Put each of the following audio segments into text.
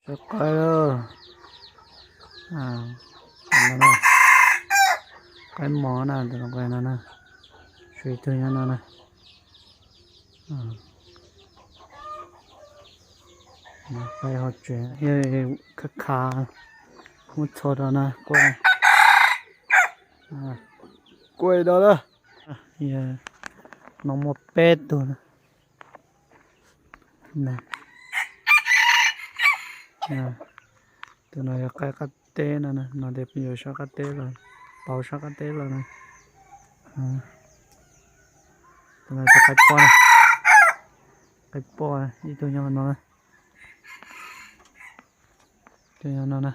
Sab qaib, qaib mos na, tus no qaib no na, tshuav ib tug nyob no na. Qaib hauv tsev, khav khav, muab txhua rau na, quaj, quaj rau na. No muaj peb tug na. Tus no yog qaib qab teb no, no tias peb yuav sab qab teb los, pauv sab qab teb los na. Tus no tus qaib poj, qaib poj ib tug nyob no, tus nyob no na.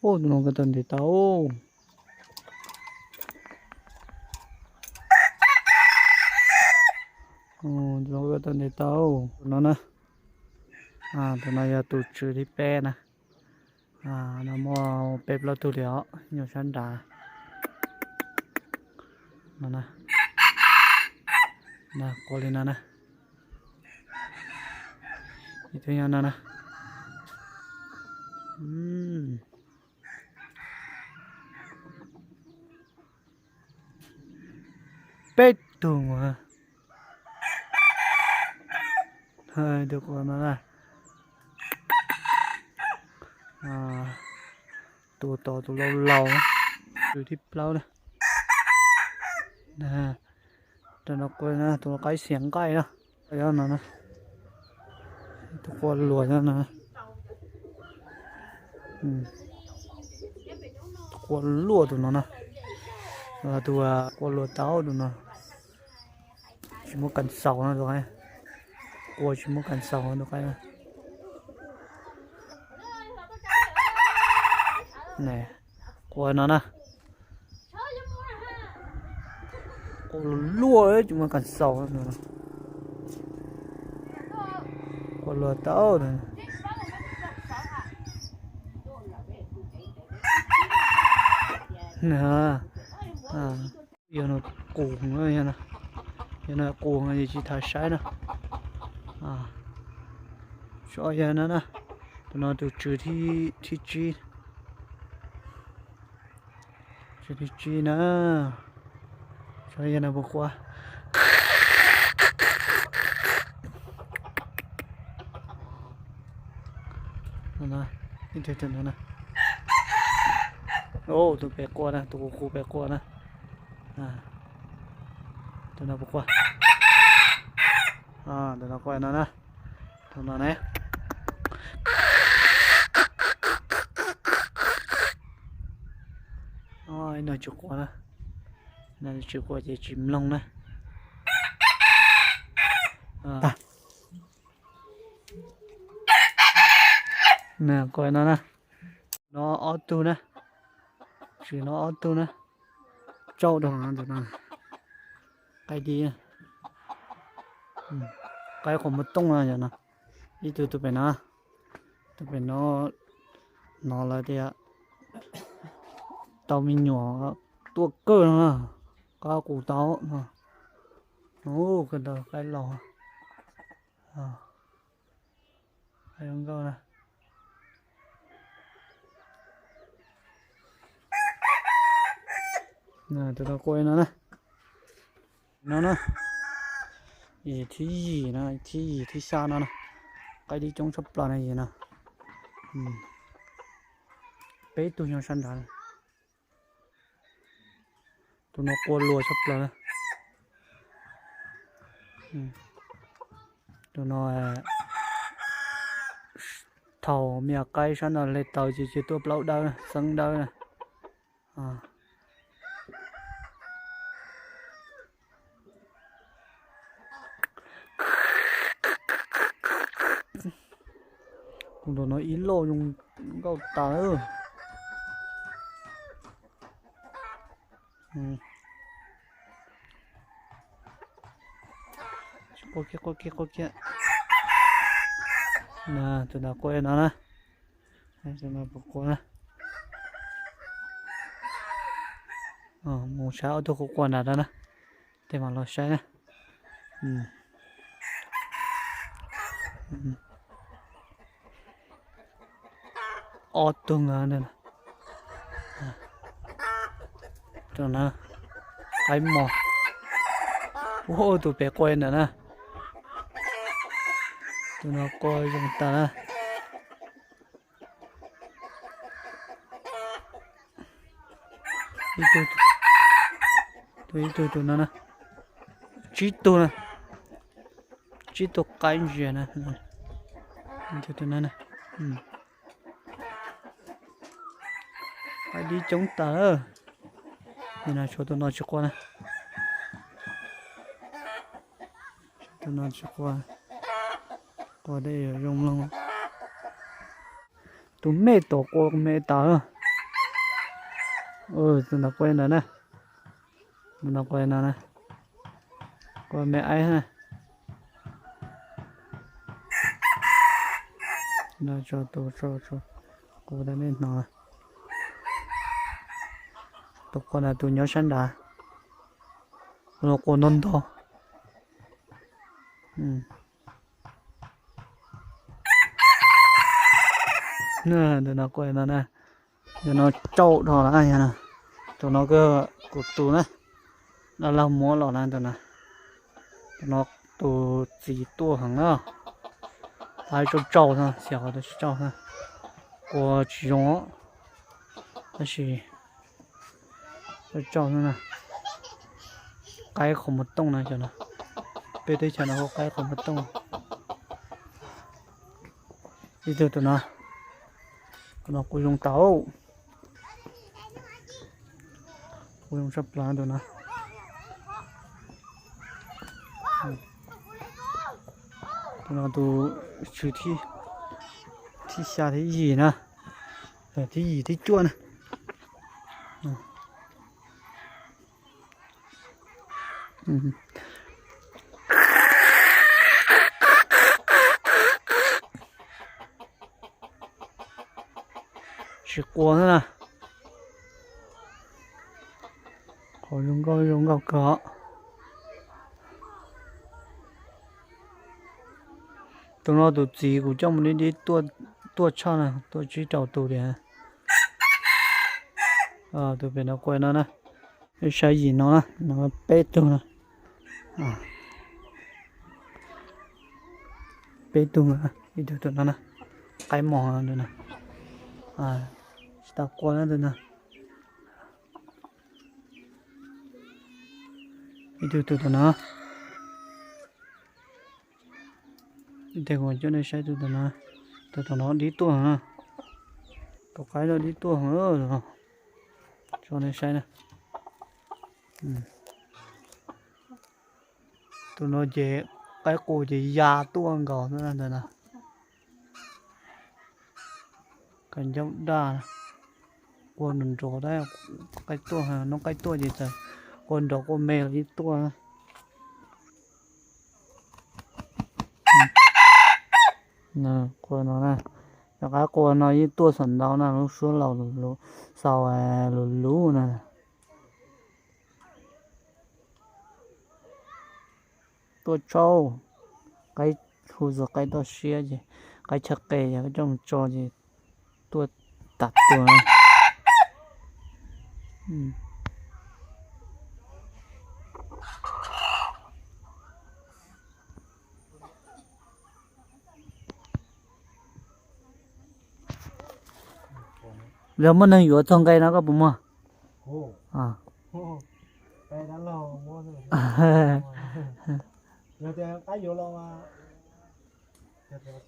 Tus no kuj tau ntes tau. Tus no kuj tau ntes tau. Tus no na, tus no yog tus tswv thib peb na. No muaj peb plaub tug li os, nyob sab nrad. No, quaj li no na. Ib tug nyob no na. Peb tug. Tus quaj no na. Tus tos tus laus laus, tus thib plaub na. Tus no quaj na, tus no qaib xiav nqaij na. Tus quaj luag no na. Quaj luag tus no na. Tus quaj luag tau tus no. Tsis muaj kas xaus no tus qaib. Quaj tsis muaj kas xaus tus qaib. Quaj no na. Quaj luag luag tsis muaj kas xaus. Quaj luag tau. Yog no qus, yog no qus es tsis tham saib na. Tshuav yog no na, tus no tus tswv thib tsib. Tswv thib tsib na. Tshuav yog no puas quaj. Tus pem quaj na, tus qus qus pem quaj na. Tus no puas quaj? Tus no quaj no na. Tus no ne. Ib no tsis quaj na. Tsis quaj ces tsis mloog na. Quaj no na. No ob tug na. Tsis no ob tug na. Tsauj rau no, qaib dib, qaib qhuav muaj tooj no yom no. Ib tug tus pem no, tus pem no, no lawv tias tau me nyuam tuaj kawg no, qab qus tau no. Kawg ntawd qaib laus, qaib zoo nkauj na. Tus no quaj no na. No na, thib yim no, thib yim thib xya no na. Qaib dib coob tshaj plaws na yim no. Peb tug nyob sab nrad. Tus no quaj luag tshaj plaws. Tus no thaum me nyuam qaib sab no hle tau ces cia tuaj plaub dawb, xeeb dawb na. Tus no ib loj zoo nkauj tas. Quaj kiag, quaj kiag, quaj kiag. Tus no quaj no na. Tus no puas quaj na. Mus saib ob tug quaj quaj nram no na. Tej mam los saib na. Ob tug ntawd, tus na, qaib mos. Ua tus pem qua ntawm na, tus no qua zoo tas na. Ib tug, ib tug tus no na, tsib tug na, tsib tug qaib ntsia na, tus no na. Qaib dib coob tas. Nim no tshuav tus no tsis qua na. Tus no tsis qua, qua dej yuav zoo mloog. Tus me tom qua me tas. Tus ntawd qua ntawd na, tus no qua no na, qua me aib na. No tso tus, tso, tso, qua dej hnov. Tus qua na tus nyob sab nrad, tus no qua ntog ntog. Tus no qua no na, tus no tsauj dhau na, tus no kuj kuv tus na, dab laug muab los na tus na. Tus no tus txiv tuaj heev na, tab tsauj tsauj xwb, xyov qhov twg tsauj xwb, qua tsis zoo, tab sis tsauj tsauj xwb na. Qaib qhov muag tooj na, cov no, peb teb chaws no hu qaib qhov muag tooj. Ib tug tus no, tus no qua zoo tas, qua zoo tshaj plaws tus no. Tus no tus tswv thib xya thib yim na, thib yim thib cuaj na. Tsis qua na. Qhov zoo nkauj zoo nkauj kawg. Tus no tus txiv kuv coj mus dib dib tuaj tshaj na, tuaj tsib rau tus tiag. Tus pem no qua no na, saib yim no na, no peb tug na. Peb tug, ib tug tus no na, qaib mos tus no, tsis tau qua na tus no. Ib tug tus no, ib tug kuv coj nej saib tus no, tus no dib tuaj na, tus qaib no dib tuaj, tso nej saib na. Tus no ces qaib qua ces ya tuaj nkaus ntawd na. Qaib ncauj daj, qua nrov nrov, qaib tuaj, noob qaib tuaj ces txawm qua nrov qua me los yeej tuaj. Qua no na, cov qaib qua no yeej tuaj xaum ntau na, lub suab laus xaus lus lub na. Tuaj tshauj, qaib hu xwb qaib toj siab ces qaib chaw qe yog coj mus tso ces tuaj tas tuaj. Yog muaj neeg yuav txog nqe no koj puas muag?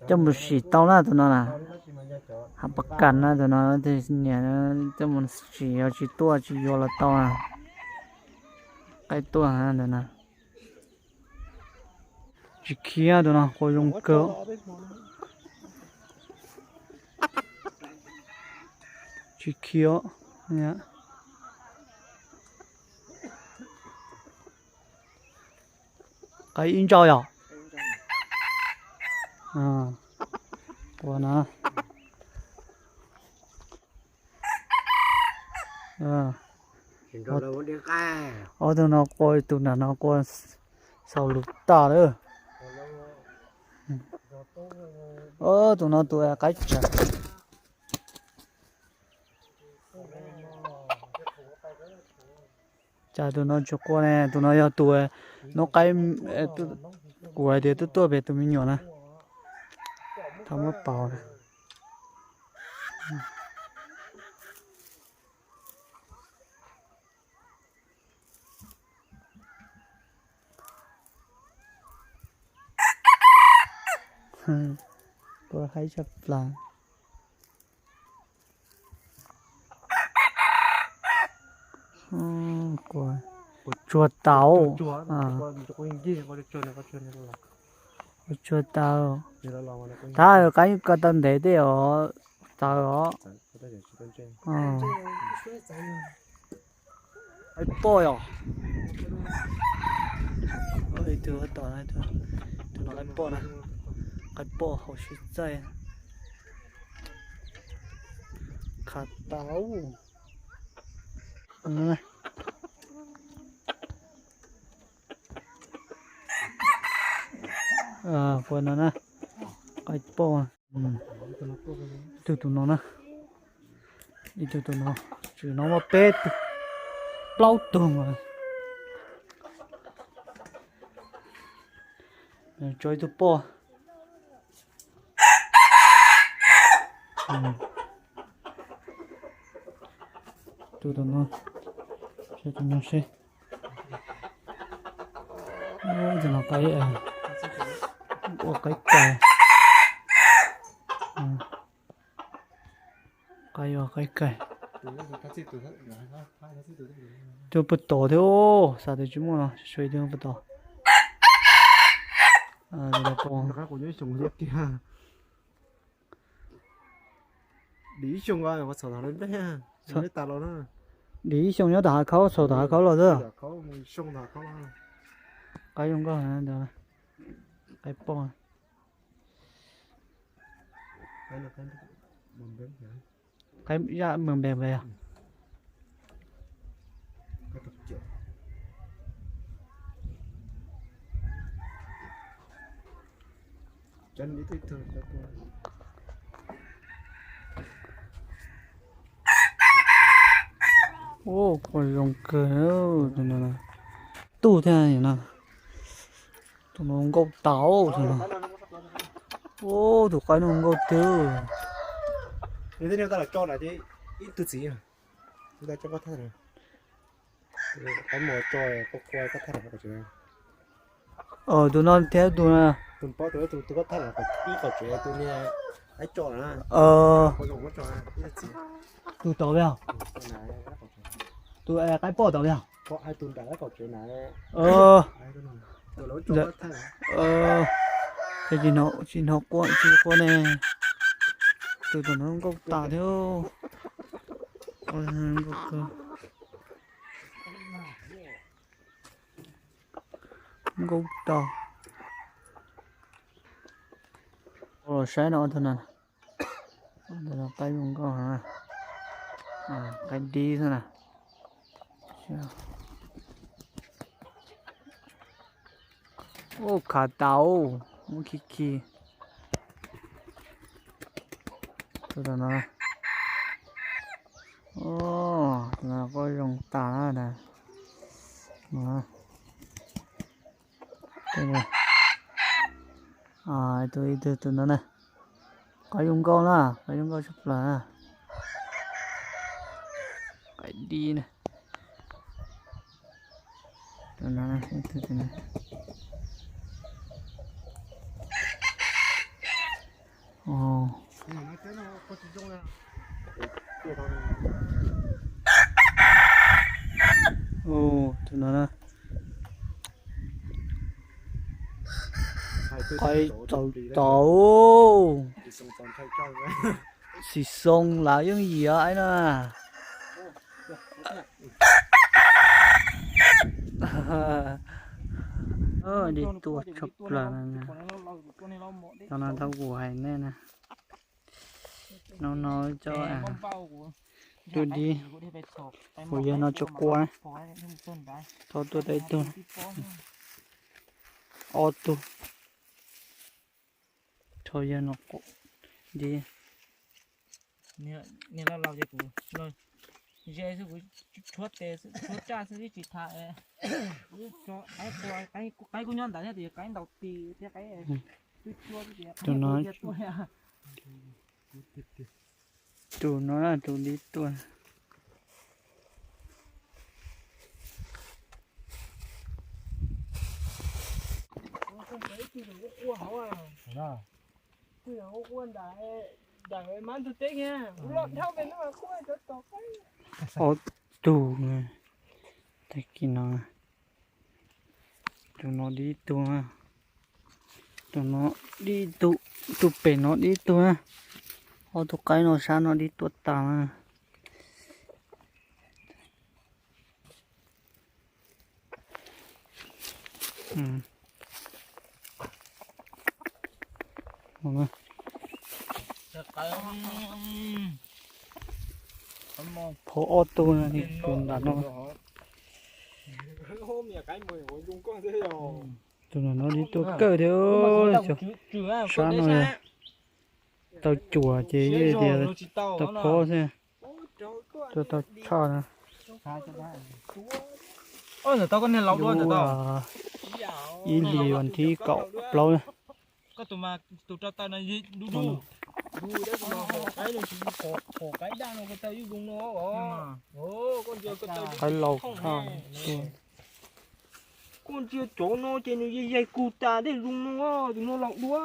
Coj mus sim tau na tus no na. Hab pas kas na tus no, niam coj mus sim yog tsis tuaj tsis yuav los tau. Qaib tuaj ntawm no. Tsis khiav tus no, qua zoo kawg. Tsis khiav. Qaib ib ntsauj yom. Ua no. Ob tug no qua, tus nram no qua xaus lus tas lawm. Tus no tus qaib tsam. Cas tus no tsis qua ne, tus no yog tus noob qaib, kuv hais tias twb tuaj pem tus me nyuam na. Thaum muab pauv na. Ua haib tshaj plaws. Tsuag tau. Tsuag tau. Tab qaib ko tau ntev tej os, txawv os. Qaib poj yom. Tus no qaib poj na, qaib poj hauv siab txaij. Khav tau. Ua no na, qaib poj. Ib tug tus no na, ib tug tus no, tsis no muaj peb tug, plaub tug. Tso ib tug poj. Tus tus no, tus no seb. Tus no qaib, ua qaib kais. Qaib ua qaib kais. Tus puag tod thiab, xav tias tsis muaj no, suav tus puag tod. Dim ib xyoos nyob tom hav khaub, txhaum tom hav khaub los xwb. Qaib zoo nkauj ntawd, qaib poj. Qaib yaj mws npe npe yog. Ua, kuj zoo kawg. Tub thiab no. Tus no nkauj tas tus no. Ua, tus qaib no nkauj tiag. Ib tug txiv, tus no thiab tus, tus pov tus ib qom tsev tus niag qaib tso na. Tus tod yog, tus qaib poj tod yog. Ces tsis hnov, tsis hnov quaj, tsis quaj ne. Tus tom no nkauj tas thiab. Nkauj tas. Nkauj tas. Los saib no, tus no qaib zoo nkauj, qaib dib xwb na. Ua, khav tas, muab khi khi. Tus no, tus no kuj zoo tas na. Tus, tus no na, qaib zoo nkauj na, qaib zoo nkauj tshaj plaws na. Qaib dib na. Tus no na, qaib txaus tau. Xis xoo lawm yeej yim os no. Dib tuaj tshaj plaws. Tau no tau kuv hais nej na. No no cov tus dib, kuv yog no tsis qua. Tau tuaj tau ib tug, ob tug. Yog no qu, nti, niag laus laus ces kuv ze xwb, kuv tshuab tes xwb, tshuab tsaj xwb, tsis tham. Qaib kuj nyob ntawd thiab tias qaib ntaus tis thiab qaib, tus no, tus no tus dib tuaj. Ob tug, tag kis no, tus no dib tug, tus no dib tug, tus pem no dib tug na. Ob tug qaib no sab no dib tuaj tas na. Phau ob tug no, tus nram no. Tus nram no dib tuaj kawg thiab. Sab no tau cuam ces yeej tias tau phob xwb. Tuaj tau tshaj na. Ib hlis vas thib kaum plaub na. Qaib laus tshaj. Koj ntsia cov no ces nws yaig yaig kug tas tej zoo no, tus no laus dua.